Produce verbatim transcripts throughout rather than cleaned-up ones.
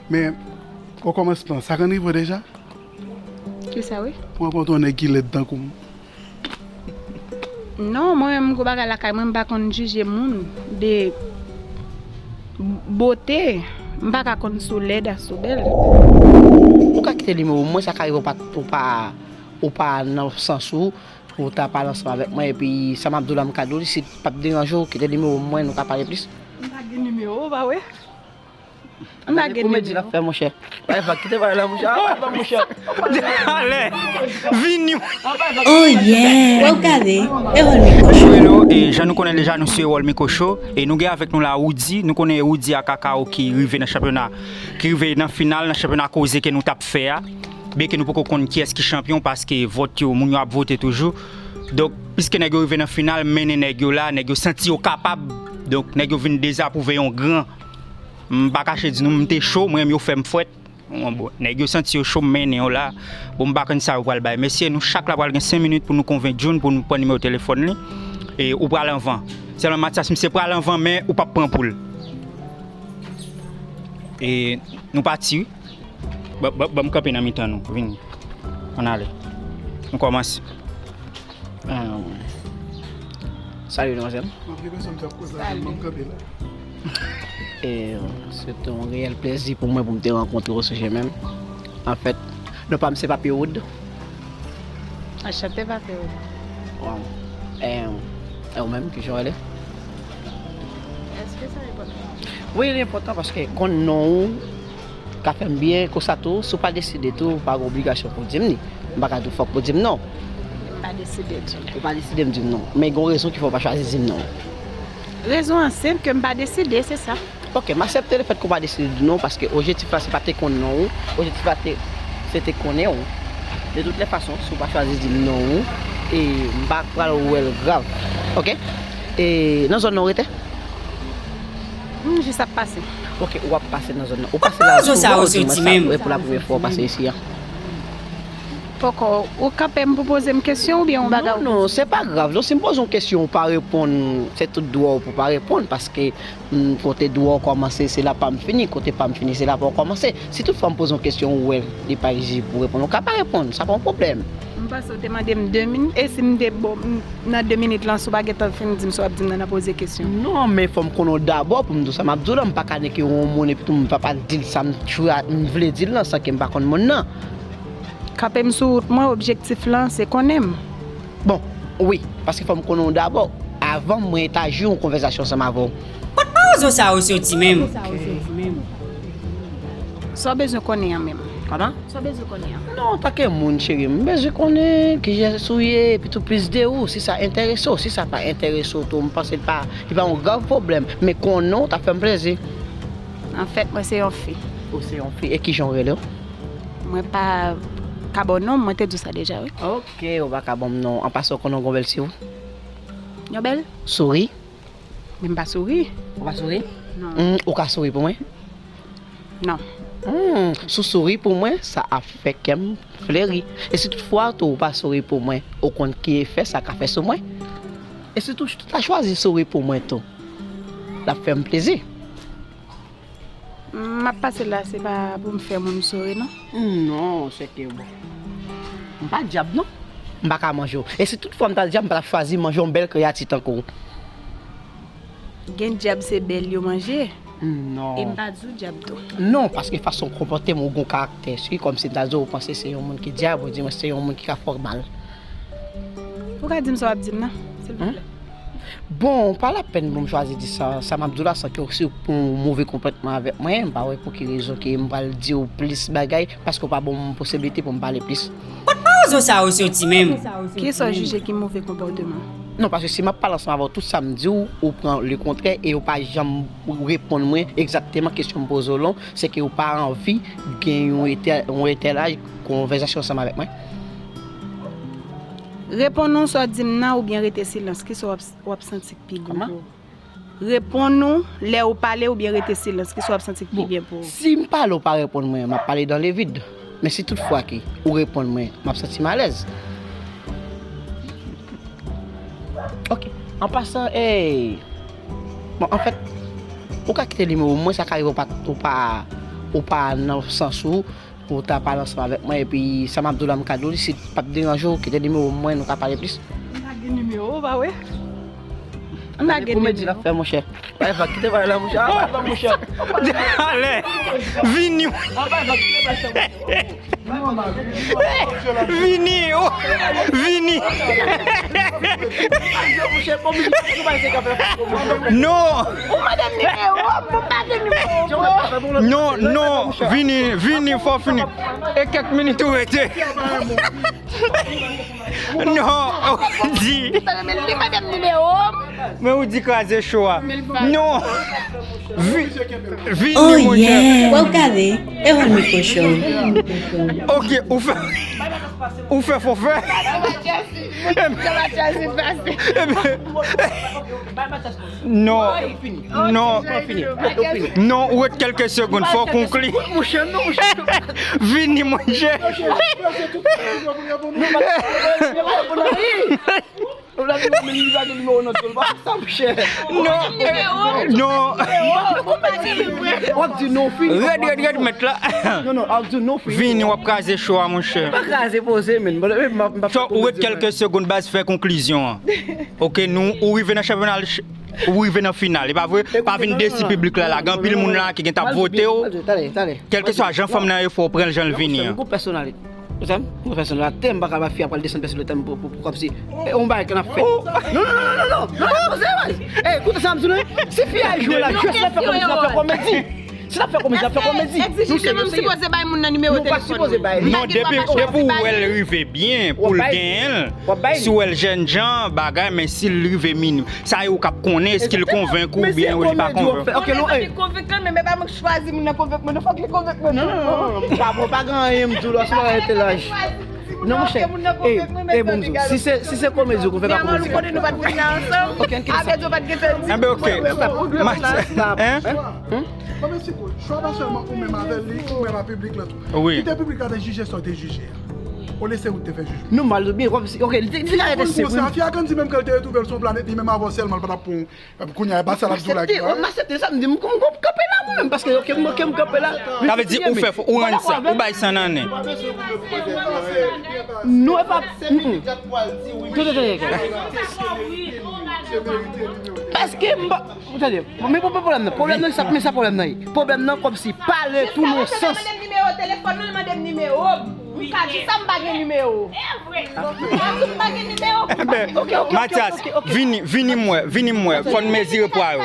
Men, okòmansman, sa konn rive w deja? Kisa, wi? Pou w rankontre yon nèg ki lèd tankou m. Non, mwen menm, gwo bagay lakay mwen, m pa konn jije moun de bote. M pa ka konn si w lèd ak si w bèl. Ou ka kite nimewo m, mwen, sa ka rive w pa, ou pa, ou pa nan sans ou, ou ta pale ansanm avèk mwen, epi sa m ap di w la, m ka di w li, si p ap deranje w, kite nimewo m, mwen, nou ka pale plis. M pa gen nimewo w, pa vre? M pa gen nimewo. Ou medi l ap fè, monchè. Bay vag, kite bagay la, monchè. Ah, bay vag, monchè. Ale, vini. Oh yeah, w ap gade, e Rolmy Cochon. Hello, e jan nou konnen deja, nou se Rolmy Cochon, e nou gen avèk nou la Roody. Nou konnen Roody ak Akao ki rive nan chanpyona, ki rive nan final nan chanpyona koze ke nou t ap fè a. Byenke nou poko konn kiyès ki chanpyon, paske vòt yo, moun yo ap vote toujou. Donk, piske nèg yo rive nan final, mennen nèg yo la, nèg yo santi yo kapab. Donk, nèg yo vin dezapwouve yon gran. M pa kache di nou, m te cho, mwen menm yo fè m fwèt. Bon, bon, nèg yo santi yo cho, m mennen yo la. Bon, m pa konn sa yo pral bay. Mesye, nou chak la pral gen senk minit pou nou konvenk Jun, pou nou pran nimewo telefòn li. E ou pral anvan. Sèlman Matyas, misye pral anvan, men ou p ap pran poul. E nou pati, wi. Ban, ban, ban m kanpe nan mitan nou. Vini. Ann ale. Nou kòmanse. Ah, salut, demwazèl. M ap gen pèsòn k ap koze avè m, ban m kanpe la. E, se te yon reyèl plèzi pou mwen pou m te rankontre w sou chemen m. Anfèt, non pa m se Papye Wood. Anchante, Papye Wood. Wow. E, e ou menm, kijan w rele? Èske sa enpòtan? Wi, li enpòtan paske konn non ou ka fè m byen, konsa tou, si w pa deside tou, ou pa gen obligasyon pou w di m li. M pa ka di w fòk pou w di m non. M pa deside tou. Ou pa deside m di m non. Men gen yon rezon ki fè w pa chwazi di m non. Rezon an senp, ke m pa deside, se sa. Ok, m aksepte lefèt ke w pa deside di non, paske objektif la se pa te konn non ou, objektif la te, se te konnen w. De tout lè fason, si w pa chwazi di m non ou, e m pa pral wè l grav. Ok? E nan zòn nan w rete? M jis ap pase. Ok, w ap pase nan zòn nan. Ou pase la sou ou di mwen sa, e pou la premyè fwa w pase isi a? Poko, ou kanpe m pou poze m kesyon oubyen yon bagay? Non, non, se pa grav. Non, si m poze w kesyon, ou pa reponn, se tout dwa w pou pa reponn, paske, mm, kote dwa w kòmanse, se la pa m fini, kote pa m fini, se la pa w kòmanse. Si toutfwa m poze w kesyon, ou wè li pa ijyèn pou reponn, ou ka pa reponn, sa pa yon pwoblèm. M panse w te mande m de minit, e si m te bon, m, nan de minit lan, si w pa gentan fin di m sa w ap di m nan, n a poze kesyon. Non, men fò m konnen w dabò pou m di w sa m ap di w lan, m pa ka nèke yon moun epi tou m pa, pa di l sa m chwa-, m vle di l lan san ke m pa konn moun nan. Kanpe m sou wout mwen, objektif lan, se konnen m. Bon, wi, paske fò m konnen w dabò, avan mwen etaji yon konvèsasyon ansanm avè w. Kot mawozo sa yo soti menm? Sa w bezwen konnen an menm? Kòman? Sa w bezwen konnen an? Non, antanke moun, cheri, m bezwen konnen kiyès ou ye, epi tou plis de ou, si sa enterese w. Si sa pa enterese w tou, m panse l pa, li pa yon grav pwoblèm. Men konnen w t ap fè m plezi. Anfèt, mwen se yon fi. Ou se yon fi. E kijan w rele w? Mwen pa ka ba w non, mwen te di w sa deja, wi. Ok, ou pa ka ban m non. An pasan, w konnen w gen yon bèl souri. Yon bèl? Souri. Men m pa souri. Ou pa souri? Non. Hmm, ou ka souri pou mwen? Non. Hmm, si w souri pou mwen, sa ap fè kè m fleri. E si toutfwa tou ou pa souri pou mwen, ou konn ki efè sa ka fè sou mwen? E si tou, tou ta chwazi souri pou mwen tou, l ap fè m plezi. M ap pase la, se pa pou m fè moun souri, non. Non, se ke bon. M pa dyab, non. M pa ka manje w. E si toutfwa m ta dyab, m pa t ap chwazi manje yon bèl kreyati tankou w. Gen dyab se bèl yo manje. Non. E m pa di w dyab tou. Non, paske fason w konpòte m, ou gen yon karaktè, si, kòmsi m ta di w, ou panse se yon moun ki dyab, ou di mwen se yon moun ki ka fè w mal. Ou ka di m sa w ap di m nan, silvouplè? Bon, pa lapèn pou m chwazi di sa, sa m ap di w la, san ke w si w pran yon move konpòtman avèk mwen, m pa wè pou ki rezon ke m pral di w plis bagay, paske w pa ban m posiblite pou m pale plis. Kot mawozo sa yo soti menm? Kisa w jije ki move konpòteman? Non, paske si m ap pale ansanm avè w, tout sa m di w, ou pran lekontrè e ou pa janm reponn mwen egzakteman kesyon m poze w lan, se ke ou pa anvi gen yon etè-, yon etalaj konvèsasyon ansanm avèk mwen. Reponn ou sa w di m nan oubyen rete silans, kisa w ap, w ap santi k pi byen pou ou? Reponn ou lè ou pale oubyen rete silans, kisa w ap santi k pi byen pou ou? Si m pale, ou pa reponn mwen, m ap pale dans le vide. Men si toutfwa ke ou reponn mwen, m ap santi m alèz. Ok. An pasan, ey, bon, anfèt, ou ka kite nimewo mwen, sa ka rive ou pa, ou pa, ou pa nan sans ou, pou w ta pale ansanm avèk mwen, epi sa m ap di w la, m ka di w li, si p ap deranje w, kite nimewo mwen, nou ka pale plis. M pa gen nimewo w, pa vre? M pa gen nimewo w. Komedi l ap fè, monchè. Bay vag, kite bagay la, monchè. Ah, bay vag, monchè. Ale, vini. Ah, bay vag, kite bagay la, monchè. Vini, oh, vini. Monchè, komedi, nou bay se ka fè. Non. Ou pa gen nimewo, ou pa gen nimewo. Non, non, vini, vini, fò fini. E kèk minit ou rete. Non, ou di. Li pa gen nimewo. Men ou di kraze cho a. Non. Vi-, vini, monchè. Oh yeah. Wè w gade, e wè mikwo cho. Ok, ou fè, ou fè fòfè. Ebyen, non. Non. Non, ou ret kèlke segonn, fò w konkli. Vini, monchè. Non, non. W ap di non fini. Rèd, rèd, rèd, mèt la. Non, non, w ap di non fini. Vini, w ap kraze cho a, monchè. Pa kraze poze, men. Bon, m ap, m ap fè komedi, men. Ou ret kèlke segonn, baz, fè konklizyon an. Ok, nou, ou rive nan chanpyona, ou rive nan final, e pa vre? Pa vin desi piblik la, la. Gen anpil moun la ki gen t ap vote w. Talè, talè. Kèlkeswa jan fanm nan ye fò, w pran l jan l vini an. Ou konn pèsonalite. Ou sa m konn fè son la tèm, m pa ka ba fi a pral desann pèsonalite m pou, pou, pou kòmsi. E, yon bagay k ap fèt. Non, non, non, non, non, non, non, poze, baz. E, koute sa m di nou, si fi a jwe la, jwe, si l ap fè komedi, l ap fè komedi. Si l ap fè komedi, l ap fè komedi. Nou serye, nou serye. Sipoze bay moun nan nimewo telefòn mwen. Non, depi, depi ou wè l rive byen, pou l genyen l, si w wè l jènjan, bagay, men si l rive minui, sa yo k ap konnen, èske l konvenk ou oubyen li pa konvenk. Ok, non, e. Konvenk kanmenm, e pa mwen k chwazi moun nan konvenk mwen, non, fòk li konvenk mwen. Non, non, non, non, pa, pa gen anyen m di w la, se pa entèlaj. Non, monchè, e, e, bon, m di w, si se, si se komedi ou konn fè, pa komedi. Enben, ok. Hein? Bon, men si, chwa pa sèlman ou menm avè l, li, ou menm ak piblik la tou. Wi. Kite piblik la te jije sa w te jije a. Olye se ou ki te fè jijman. Nou mal, byen, kòmsi, ok, li te, li te ka rete senp, wi. Fi a grandi menm ke l te retwouve l sou yon planèt, li menm avè w sèlman, l pa t ap pran. Epi kounye a, e pa sa l ap di w la ki pa vre. M aksepte, m aksepte sa, m di, m, m, m kanpe la, mwen menm, paske, ok, m, ok, m kanpe la. Sa vle di, ou fè, ou rann sa, ou bay san nan nen. Non, e pa, mm, mm. Tande, tande, tande. Paske m pa, tande, men pou, pou pwoblèm nan, pwoblèm nan, sa, men sa pwoblèm nan ye. Pwoblèm nan, kòmsi, pale tou nan sans. Mande m nimewo telefòn, non, mande m nimewo. M ka di sa, m pa gen nimewo. M ka di m pa gen nimewo. Enben, ok, ok, ok, Mathias, ok, ok, ok. Vini, vini m wè, vini m wè. Fò n mezire pwa yo.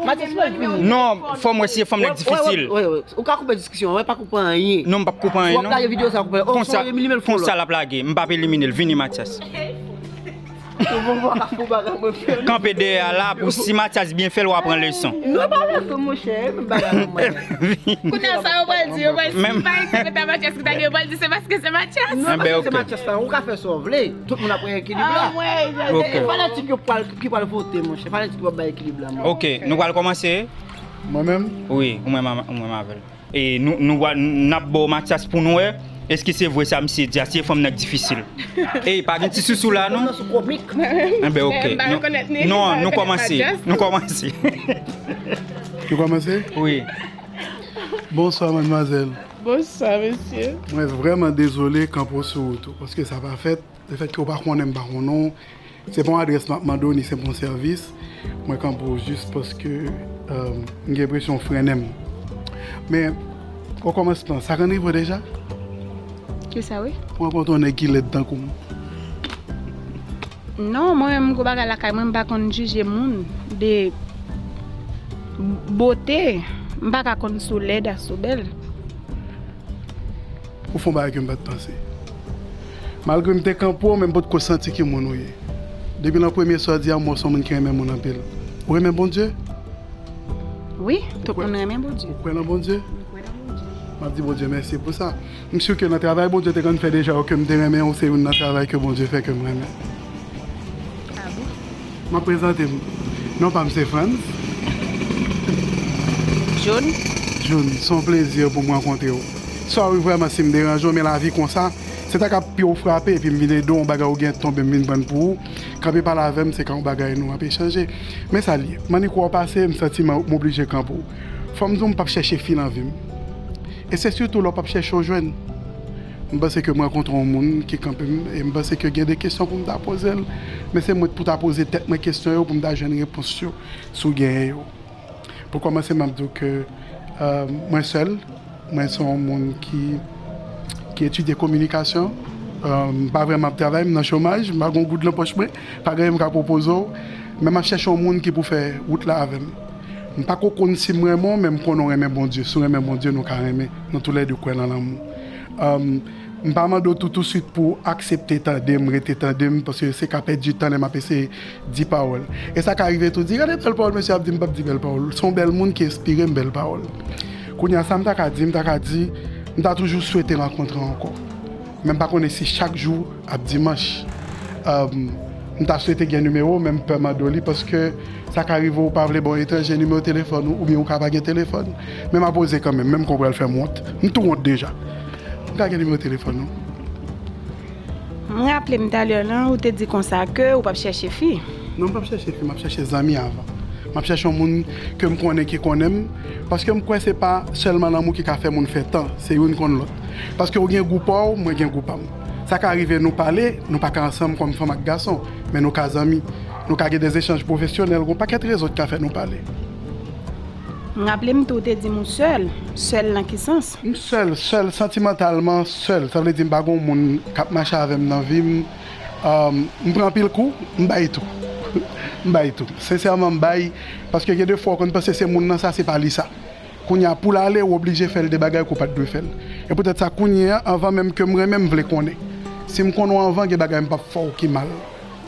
Mathias, wè, vini. Non, fò m wè si fanm nan difisil. Wè, wè, wè, wè. Ou ka koupe diskisyon an, wè, pa koupe anyen. Non, m p ap koupe anyen, non. Si w ap lage videyo sa, koupe l. Oh, fò w elimine l, fò l. Konsa, konsa l ap lage. M p ap elimine l. Vini, Mathias. Kanpe dèyè a la pou si Mathias byen fè l, w a pran leson. Non, pa vle tou, monchè, e menm bagay la mwen. Kounye a sa yo pral di, yo pral si pa ekzanp eta Mathias ki ta gen, yo pral di se paske se Mathias. Non, paske se Mathias la, ou ka fè sa w vle. Tout moun ap pran ekilib la. Ok. E fanatik yo pral, ki pral vote, monchè. Fanatik yo ap bay ekilib la, monchè. Ok, nou pral kòmanse. Mwen menm? Wi, ou menm, ou menm avè l. E nou, nou va, n ap ba w Mathias pou nou wè, èske se vre sa misye di a, si e fanm nan k difisil. Ey, pa gen ti sousou la, non? Enben, ok. Non, nou kòmanse. Nou kòmanse. Nou kòmanse? Wi. Bonswa, madmwazèl. Bonswa, mesye. Mwen vrèman dezole kanpe w sou wout ou, paske sa pa fèt. Lefètke w pa konnen m pa konnen w, se pa yon adrès m ap mande w, ni se pa yon sèvis. Mwen kanpe w jis paske, euh, m gen enpresyon w frennen m. Men, okòmansman, sa konn rive w deja? Kisa, wi? Pou w rankontre yon nèg ki lèd tankou m. Non, mwen menm, m gwo bagay lakay mwen, m pa konn jije moun de bote. M pa ka konn si w lèd a si w bèl. Ou fè yon bagay ke m pa t panse. Malgre m te kanpe w, men m potko santi ki moun ou ye. Depi nan premye sa w di a, m wè w se yon moun ki renmen moun anpil. Ou renmen Bondye? Wi, tout moun renmen Bondye. Ou kwè nan Bondye? M kwè nan Bondye. M ap di Bondye mèsi pou sa. M si ke nan travay Bondye te konn fè deja, ke m te renmen w, se youn nan travay ke Bondye fè ke m renmen. Ah bon? M ap prezante m. Non pa m se Frantz. June. June, se yon plezi pou m rankontre w. Sorry vrèman si m deranje w, men lavi konsa. Se ta ka pi w frape epi m vin ede w, yon bagay ou gen tonbe m vin pran l pou ou. Kanpe pale avè m, se ka yon bagay nou ap echanje. Men sa l ye. M annik wè w pase, m santi m, m oblije kanpe w. Fò m di w, m p ap chèche fi nan vi m. E se sitou lè w p ap chèche w jwenn. M panse ke m rankontre yon moun ki kanpe m, e m panse ke gen de kesyon pou m ta poze l, men se mwen pou ta poze tèt mwen kesyon yo pou m ta jwenn repons yo, si w genyen yo. Pou kòmanse, m ap di w ke, euh, mwen sèl, mwen se yon moun ki, ki etidye kominikasyon. Euh, m pa vrèman ap travay, m nan chomaj, m pa gen yon goud nan pòch mwen, pa gen anyen m ka pwopoze w, men m ap chèche yon moun ki pou fè wout la avè m. M pa ko konn si m renmen w, men m konnen w renmen Bondye. Si w renmen Bondye, nou ka renmen. Nou toulède kwè nan lanmou. Um, m pa mande w tou, touswit pou w aksepte tande m, rete tande m, paske se ka pèdi tan lè m ap eseye di pawòl. E sa ka rive tou, di, "Gade bèl pawòl, mesye ap di," m p ap di bèl pawòl. Se yon bèl moun ki enspire m bèl pawòl. Kounye a, sa m ta ka di, m ta ka di, m ta toujou swete rankontre w ankò. Men m pa konnen si chak jou ap dimanch. Um, m ta swete gen nimewo w, men m pè mande w li, paske sa ka rive w pa vle ba yon etranje nimewo telefòn ou, oubyen ou ka pa gen telefòn. Men m ap oze kanmenm, menm ke w pral fè m wont. M tou wont deja. M ka gen nimewo telefòn ou? M raple m talè lan, ou te di konsa ke ou p ap chèche fi. Non, m p ap chèche fi, m ap chèche zanmi avan. M ap chèche yon moun ke m konnen ki konnen m, paske m kwè se pa sèlman lanmou ki ka fè moun fè tan, se youn konn lòt. Paske ou gen gou pa w, mwen gen gou pa m. Sa ka rive nou pale, nou pa ka ansanm kòm fanm ak gason, men nou ka zanmi. Nou ka gen de echanj pwofesyonèl, gen yon pakèt rezon ki ka fè nou pale. M raple m tou, ou te di m ou sèl. Sèl nan ki sans? M sèl, sèl, santimantalman sèl. Sa vle di m pa gen yon moun k ap mache avè m nan vi m. Um, m pran anpil kou, m bay tou. M bay tou. Sensèman, m bay, paske gen de fwa w konn panse se moun nan sa, se pa li sa. Kounye a, pou l ale, ou oblije fè l de bagay ke w pa t dwe fè l. E poutèt sa, kounye a, anvan menm ke m renmen, m vle konnen. Si m konnen w anvan, gen bagay m p ap fè w ki mal.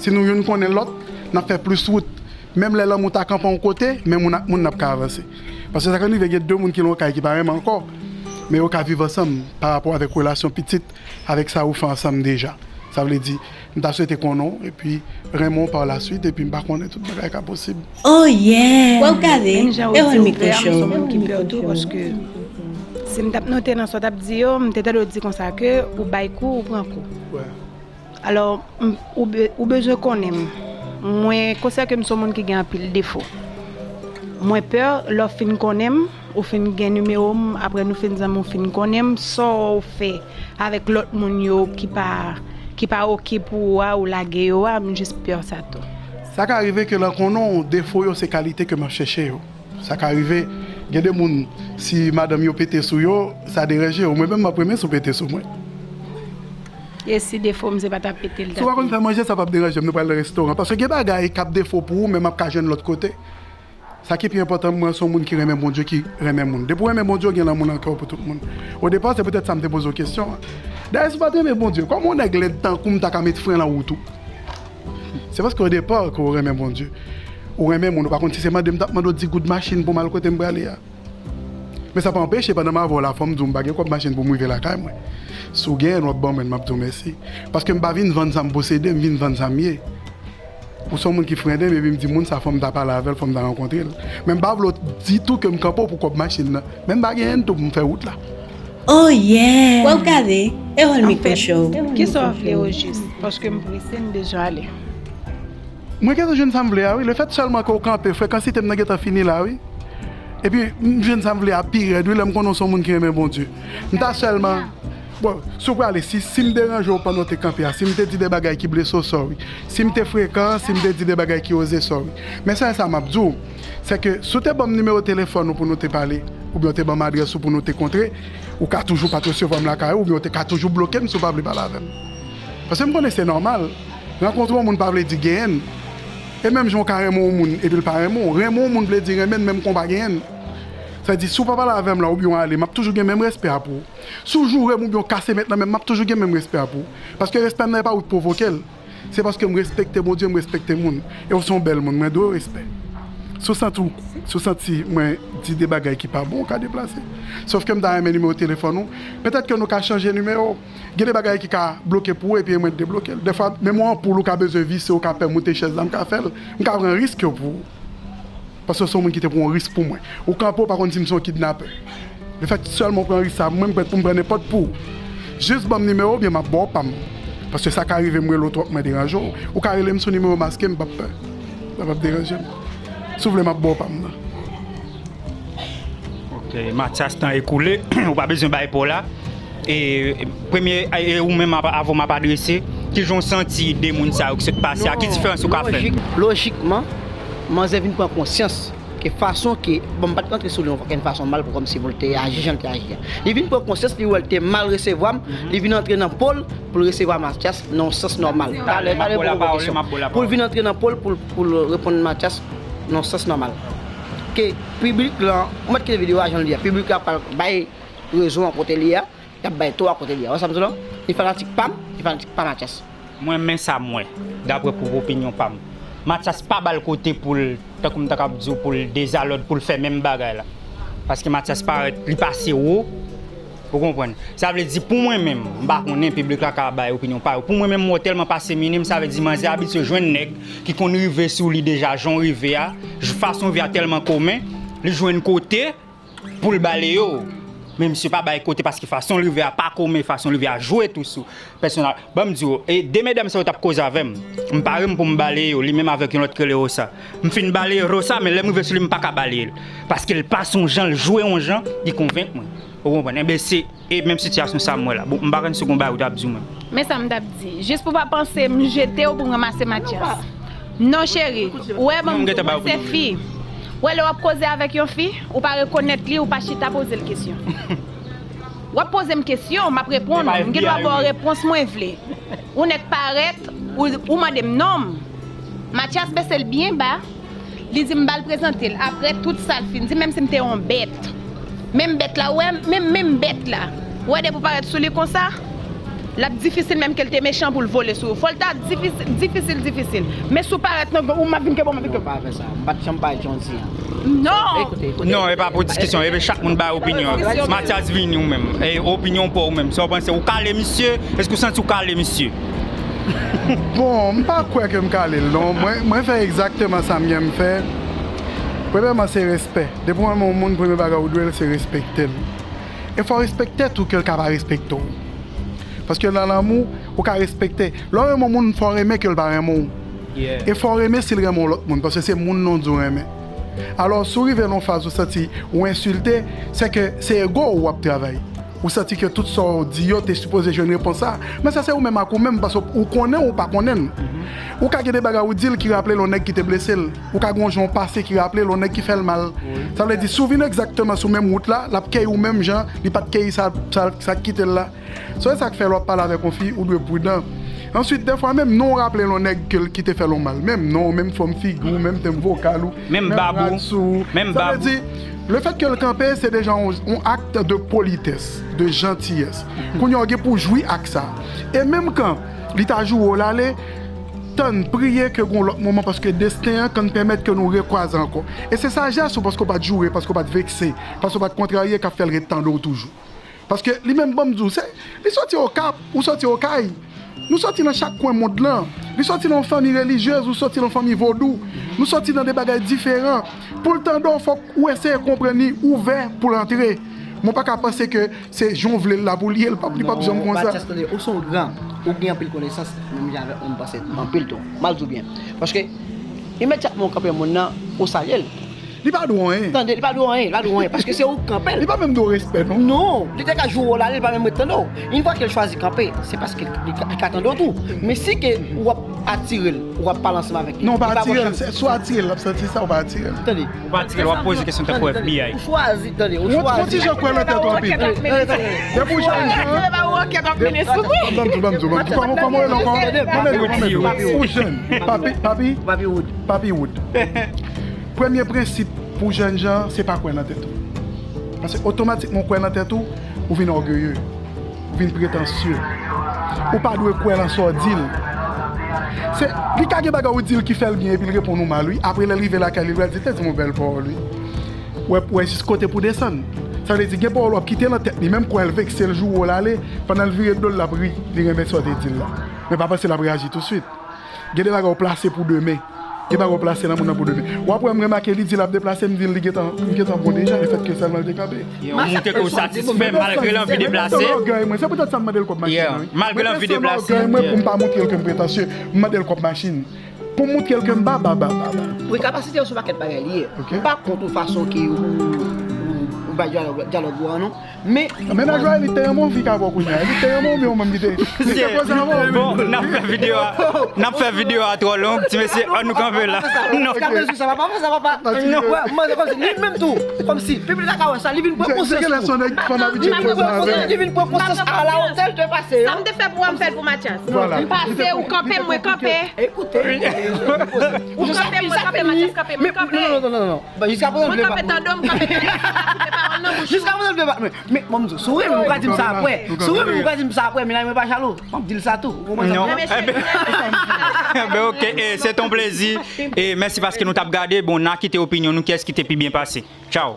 Si nou youn konnen lòt, n ap fè plis wout. Menm lè lanmou ta kanpe yon kote, men moun ak moun n ap ka avanse. Paske sa konn rive gen de moun ki nan yon kay ki pa renmen ankò, men yo ka viv ansanm pa rapò avèk relasyon pitit, avèk sa ou fè ansanm deja. Sa vle di, m ta swete konnen w, epi renmen w pa la swit, epi m pa konnen tout bagay ka posib. Oh yeah! Wè w gade, menm jan ou di ou pè a, m se yon moun ki pè tou, paske si m t ap note nan sa w t ap di yo, m te tande w di konsa ke ou bay kou, ou pran kou. Wè. Alò, m, ou be-, ou bezwen konnen m. Mwen konsidere ke m se yon moun ki gen anpil defo. Mwen pè, lè w fin konnen m, ou fin gen nimewo m, apre nou fin zanmi, ou fin konnen m, sa w fè avèk lòt moun yo ki pa, ki pa oke pou ou a, ou lage yo a, m jis pè sa tou. Sa ka rive ke lè konnen w, defo yo se kalite ke m ap chèche yo. Sa ka rive, gen de moun, si madanm yo pete sou yo, sa deranje yo. Mwen menm, m ap renmen si w pete sou mwen. E si defo m se pa t ap pete l? Si w pa konn fè manje, sa p ap deranje m, nou pral nan restoran. Paske gen bagay k ap defo pou ou, men m ap ka jwenn lòt kote. Sa ki pi enpòtan, mwen se yon moun ki renmen Bondye, ki renmen moun. Depi w renmen Bondye, w gen lanmou nan kè w pou tout moun. Odepa, se poutèt sa m te poze w kesyon an. Dayè, si w pa t renmen Bondye, kòman yon nèg lèd tankou m ta ka met fren nan wout ou? Se paske odepa ke w renmen Bondye. Ou renmen moun, ou pa konn si se mande m t ap mande w di goud machin pou m al kote m prale a. Men sa pa anpeche, pandan m avè w la, fò m di w m pa gen kòb machin pou m rive lakay mwen. Si w genyen l, w ap ban mwen l, m ap di w mèsi. Paske m pa vin vann sa m posede, m vin vann sa m ye. Ou se yon moun ki frenmen m, epi m di moun sa fò m ta pale avè l, fò m ta rankontre l. Men m pa vle w ditou ke m kanpe w pou kòb machin nan. Men m pa genyen l tou pou m fè wout la. Oh yeah! Wè w gade, e wè l mikwo cho. Kisa w vle ojis? Paske m prese, m bezwen ale. Mwen gentan jwenn sa m vle a wi. Lefèt sèlman ke w kanpe, frekansite m nan gentan fini la wi. Epi m jwenn sa m vle a pi rèd wi, lè m konnen w se yon moun ki renmen Bondye. M ta sèlman Bon, si w prale, si, si m deranje w pandan w te kanpe a, si m te di de bagay ki blese w, sorry. Si m te frekan, si m te di de bagay ki oze, sorry. Men sèl sa m ap di w, se ke si w te ban m nimewo telefòn ou pou nou te pale, oubyen w te ban m adrès ou pou nou te kontre, ou ka toujou pa t resevwa m lakay ou, oubyen w te ka toujou bloke m si w pa vle pale avè m. Paske m konnen se nòmal. Rankontre yon moun pa vle di genyen l. E menm jan w ka renmen yon moun epi l pa renmen w, renmen yon moun vle di renmen l menm kon w pa genyen l. Sa vle di, si w pa pale avè m la oubyen w ale, m ap toujou gen menm respè a pou ou. Si w joure m oubyen w kase mèt nan men m, m ap toujou gen menm respè a pou ou. Paske respè m nan e pa ou k pwovoke l. Se paske m respekte Bondye, m respekte moun. E w se yon bèl moun, mwen dwe w respè. Si w santi w, si w santi mwen di de bagay ki pa bon, w ka deplase. Sòf ke m ta renmen nimewo telefòn ou. Petèt ke nou ka chanje nimewo. Gen de bagay ki ka bloke pou ou epi mwen debloke l. Dèfwa, menm yon anpoul ou ka bezwen vise, ou ka pè moute chèz la, m ka fè l. M ka pran risk yo pou ou. Paske w se yon moun ki te pran yon risk pou mwen. Ou kanpe, ou pa konn si m se yon kidnapè. Lefèt sèlman w pran risk sa, mwen m prèt pou m pran nenpòt pou ou. Jis ban m nimewo w, oubyen m ap ba w pa m. Paske sa ka rive m rele w twòp, mwen deranje w. Ou ka rele m sou nimewo maske, m p ap pè. Sa p ap deranje m. Si w vle, m ap ba w pa m nan. E, Mathias, tan ekoule, ou pa bezwen bay pa w la. E, premye, e, ou menm ap- avan m ap adrese, kijan w santi de moun sa yo ki sot pase a? Ki diferans ou ka fè? Lojikman, manzè vin pran konsyans ke fason ke, bon, m pa t rantre sou li yon fason mal pou kòmsi pou l te aji jan l te aji a. Li vin pran konsyans, li wè l te mal resevwa m, li vin antre nan po l pou l resevwa Mathias nan yon sans nòmal. Talè, talè pou poko kesyon. Pou l vin antre nan po l pou l, pou l reponn Mathias nan yon sans nòmal. Ke piblik lan, ou mèt kite videyo a jan l ye a, piblik la pral bay rezon a kote li a, y ap bay tò a kote li a. Wè sa m di w la? Li fanatik pa m, li fanatik pa Mathias. Mwen, men sa m wè, daprè pwòp opinyon pa m. Mathias pa ba l kote pou l, tankou m ta kab di w, pou l dezalòd, pou l fè menm bagay la. Paske Mathias parèt, li pase wo, ou konprann. Sa vle di, pou mwen menm, m pa konnen, piblik la ka bay opinyon pa yo. Pou mwen menm, m wè w tèlman pase minim, sa vle di, manzè abitye jwenn nèg ki konn rive sou li deja, jan w rive a, fason w rive a tèlman komen, li jwenn kote, pou l bale yo. Men misye pa bay kote paske fason l rive a pa komen, fason l rive a jwe tou sou pèsonaj. Ban m di w, e de medam sa yo t ap koze avè m. M pare m pou m bale yo, li menm avèk yon lòt k rele Rosa. M fin bale Rosa, men lè m rive sou li, m pa ka bale l. Paske l pase yon jan, l jwe yon jan, li konvenk mwen. Ou konprann? Enben, se e menm sitiyasyon sa m wè la. Bon, m pa konn si w gon bagay ou t ap di w menm. Men sa m t ap di. Jis pou pa panse m jete w pou m ranmase Mathias. Non, cheri. Ou wè, ban m di w, mwen se fi. Ou wè, lè w ap koze avèk yon fi, ou pa rekonèt li, ou pa chita poze l kesyon. W ap poze m kesyon, m ap reponn ou. M gen dwa ba w repons mwen vle. Ou nèk parèt, ou, ou mande m non m. Mathias bese l byen ba. Li di m ba l prezante l. Apre tout sa l fin di, menm si m te yon bèt. Menm bèt la, ou wè, menm, menm bèt la. Ou wè depi w parèt sou li konsa, l ap difisil menm ke l te mechan pou l vole sou ou. Fò l ta difisil, difisil, difisil. Men si w parèt nan gang, ou m ap vin kenbe w, m ap vin kenbe w. Non, pa fè sa. M pa t janm bay jan w di an. Non! Ekoute, ekoute. Non, e pa pou diskisyon, e chak moun bay opinyon. Mathias vini ou menm. E opinyon pa w menm. Sa w panse, ou kale misye? Èske w santi w kale misye? Bon, m pa kwè ke m kale l, non. Mwen, mwen fè egzakteman sa m gen m fè. Premyèman, se respè. Depi w renmen yon moun, premye bagay ou dwe l, se respekte l. E fò w respekte tou ke l ka pa respekte w. Paske nan lanmou, ou ka respekte. Lè w renmen yon moun, fò w renmen ke l pa renmen w. E fò w renmen si l renmen yon lòt moun, paske se moun nan w di w renmen. Alò, si w rive nan yon faz ou santi ou ensilte, se ke se ego w w ap travay. Ou santi ke tout sa w di yo te sipoze jwenn repons sa. Men sa se ou menm ak ou menm, paske ou konnen ou pa konnen l. Ou ka gen de bagay ou di l ki raple l yon nèg ki te blese l. Ou ka gen yon jan w pase ki raple l yon nèg ki fè l mal. Sa vle di, si w vin egzakteman sou menm wout la, l ap keyi w menm jan li pa t keyi sa, sa, sa k kite l la. So, e sa k fè lè w ap pale avèk yon fi, ou dwe pridan. Answit, dèfwa, menm non w raple l yon nèg ke l, ki te fè l yon mal. Menm non w, menm fòm figi w, menm tenb vokal ou, menm bab ou, menm bab ou. Sa vle di, lefèt ke l kanpe, se deja yon, yon ak de politès, de jantiyès. Kounye a, w gen pou w jwi ak sa. E menm kan li ta joure w l ale, tann, priye ke gon lòt moman, paske desten an konn pèmèt ke nou rekwaze ankò. E se sajès ou, paske w pa t joure, paske w pa t vekse, paske w pa t kontrarye, k ap fè l ret tande w toujou. Paske li menm, ban m di w, se, li soti Okap, ou soti Okay. Nou soti nan chak kwen mond lan. Li soti nan yon fanmi relijyez, ou soti nan yon fanmi vodou. Nou soti nan de bagay diferan. Pou l tande w, fòk ou eseye konprann li, ouvè pou l antre. Men w pa ka panse ke se jan w vle l la pou l ye, li p ap, li p ap janm konsa. Mathias, tande, ou se yon gran, ou gen anpil konesans, menm jan avèk mwen, m panse anpil tou. M al di w byen. Paske, imedyatman ou kanpe moun nan, ou salye l. Li pa dwe w anyen. Tande, li pa dwe w anyen, li pa dwe w anyen, paske se ou k kanpe l. Li pa menm dwe w respè, non. Non, li te ka joure w l ale, li pa menm ret tande w. Yon fwa ke l chwazi kanpe, se paske li, li ka, li ka tande w tou. Men si ke w ap atire l, w ap pale ansanm avèk li, non, w pa atire l, se, si w atire l, l ap santi sa, w pa atire l. Tande. Ou pa atire l, w ap poze kesyon tankou F B I. Ou chwazi, tande, ou chwazi. Yon ti jan kwè nan tèt ou anpil. Depi w jèn jan. Ban m di w, ban m di w, ban m di w. Kòman, kòman w rele ankò? Mande l, mande l. Papi, papi, papi, papi Wood. Premye prensip pou jèn jan, se pa kwè nan tèt ou. Paske otomatikman w kwè nan tèt ou, ou vin ògeye, ou vin pretansye. Ou pa dwe kwè nan sa w di l. Se, li ka gen bagay ou di l ki fè l byen epi l reponn ou mal, wi. Apre lè l rive lakay li, l pral di, "Te di m yon bèl pawòl, wi." Wè, wè jis kote pou desann. Sa vle di, gen pawòl w ap kite nan tèt li, menm kwè l vekse l, joure w l ale, pandan l vire do l, l ap ri, li renmen sa w te di l la. Men pa panse l ap reyaji touswit. Gen de bagay ou plase pou demen. Gen bagay ou plase nan moun nan pou demen. W ap wè m remake li di l ap deplase, m di l li gentan, m gentan bon deja, lefètke sèlman l te kanpe. Yo, ou montre ke ou satisfè malgre l anvi deplase. Se poutèt sa m mande l kòb machin nan, wi. Malgre l anvi deplase. Mwen, pou m pa montre l ke m pretansye, m mande l kòb machin. Pou m montre l ke m ba, ba, ba, ba, ba. Wi, kapasite yo se yon pakèt bagay li ye. M pa kont yon fason ke ou, ou, Bay dyalòg, dyalòg ou an non. Men Mennaj la, li te renmen yon fi k avè w kounye a. Li te renmen yon menm ki te. Li te poze avè w. Bon, n ap fè videyo a. N ap fè videyo a twò long. Ti mesye, ann nou kanpe la. Non. Sa papa, sa papa. Non. Wè, mwen se kòmsi li menm tou. Kòmsi piblik la ka wè sa, li vin pran konsyans. Li gen lè son nèg fanm abitye Li vin poze pran konsyans, avè. Li vin pran konsyans a la otè l te pase. Sa m te fè pou w, m fè l pou Mathias. Vwala. M pase, ou kanpe, mwen kanpe. Ekoute, Ou kanpe, mwen kanpe, Mathias kanpe, mwen kanpe. Non, non, non, non, non. Jiska prezan Mwen kanpe tandan, m kanpe tandan. Koupe pawòl nan bouch. Jiska prezan l fè pa. Men, men, mwen, m di, si w renmen, ou ka di m sa apre. Si w renmen, ou ka di m sa apre. Men la, mwen pa jalou. M ap di l sa tou. Ou konprann sa? Non. Eben, ben ok, e, se ton plezi. E mèsi paske nou t ap gade. Bon, n a kite opinyon nou, kiyès ki te pi byen pase. Tchao.